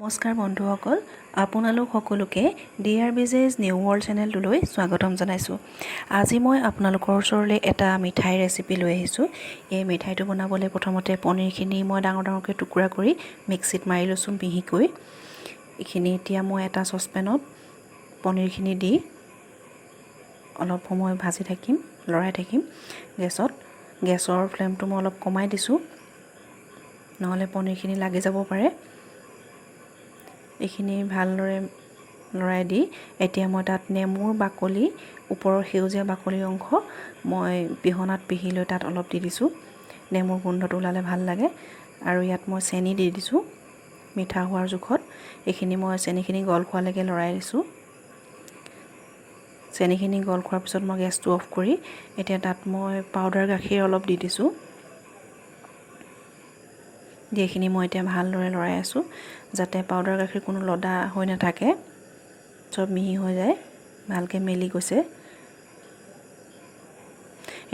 নমস্কাৰ বন্ধুসকল, আপোনালোক সকলোকে ডি আৰ বিজেজ নিউ ৱৰ্ল্ড চেনেলটোলৈ স্বাগতম জনাইছোঁ। আজি মই আপোনালোকৰ ওচৰলৈ এটা মিঠাই ৰেচিপি লৈ আহিছোঁ। এই মিঠাইটো বনাবলৈ প্ৰথমতে পনীৰখিনি মই ডাঙৰ ডাঙৰকৈ টুকুৰা কৰি মিক্সিত মাৰি লৈছোঁ মিহিকৈ। এইখিনি এতিয়া মই এটা চচপেনত পনীৰখিনি দি অলপ সময় ভাজি থাকিম, লৰাই থাকিম গেছত। গেছৰ ফ্লেমটো মই অলপ কমাই দিছোঁ, নহ'লে পনীৰখিনি লাগি যাব পাৰে। এইখিনি ভালদৰে লৰাই দি এতিয়া মই তাত নেমুৰ বাকলি, ওপৰৰ সেউজীয়া বাকলিৰ অংশ মই পিহনাত পিহি লৈ তাত অলপ দি দিছোঁ। নেমুৰ গোন্ধটো ওলালে ভাল লাগে। আৰু ইয়াত মই চেনি দি দিছোঁ মিঠা হোৱাৰ জোখত। এইখিনি মই চেনিখিনি গল খোৱালৈকে লৰাই দিছোঁ। চেনিখিনি গল খোৱাৰ পিছত মই গেছটো অফ কৰি এতিয়া তাত মই পাউডাৰ গাখীৰ অলপ দি দিছোঁ। দি এইখিনি মই এতিয়া ভালদৰে লৰাই আছোঁ, যাতে পাউডাৰ গাখীৰ কোনো লদা হৈ নাথাকে, চব মিহি হৈ যায়, ভালকৈ মেলি গৈছে।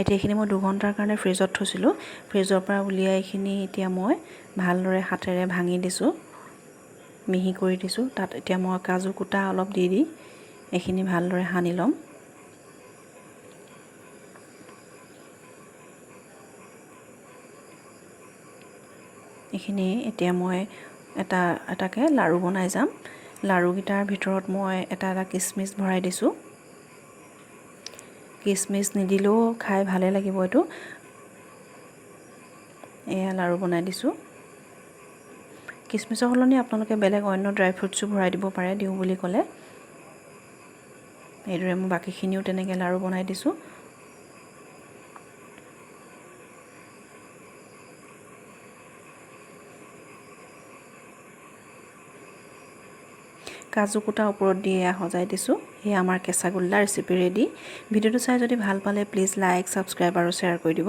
এতিয়া এইখিনি মই 2 ঘণ্টাৰ কাৰণে ফ্ৰিজত থৈছিলোঁ। ফ্ৰিজৰ পৰা উলিয়াই এইখিনি এতিয়া মই ভালদৰে হাতেৰে ভাঙি দিছোঁ, মিহি কৰি দিছোঁ। তাত এতিয়া মই কাজু কুটা অলপ দি দি এইখিনি ভালদৰে সানি ল'ম। এইখিনি এতিয়া মই এটা এটাকৈ লাড়ু বনাই যাম। লাড়ুকেইটাৰ ভিতৰত মই এটা এটা কিচমিচ ভৰাই দিছোঁ। কিচমিচ নিদিলেও খাই ভালে লাগিব এইটো। এয়া লাড়ু বনাই দিছোঁ। কিচমিচৰ সলনি আপোনালোকে বেলেগ অন্য ড্ৰাই ফ্ৰুটছো ভৰাই দিব পাৰে দিওঁ বুলি ক'লে। এইদৰে মই বাকীখিনিও তেনেকৈ লাড়ু বনাই দিছোঁ। কাজু কুটা ওপৰত দি এয়া সজাই দিছোঁ। এয়া আমাৰ কেঁচাগোল্লা ৰেচিপি ৰেডি। ভিডিঅ'টো চাই যদি ভাল পালে প্লিজ লাইক, ছাবস্ক্ৰাইব আৰু শ্বেয়াৰ কৰি দিব।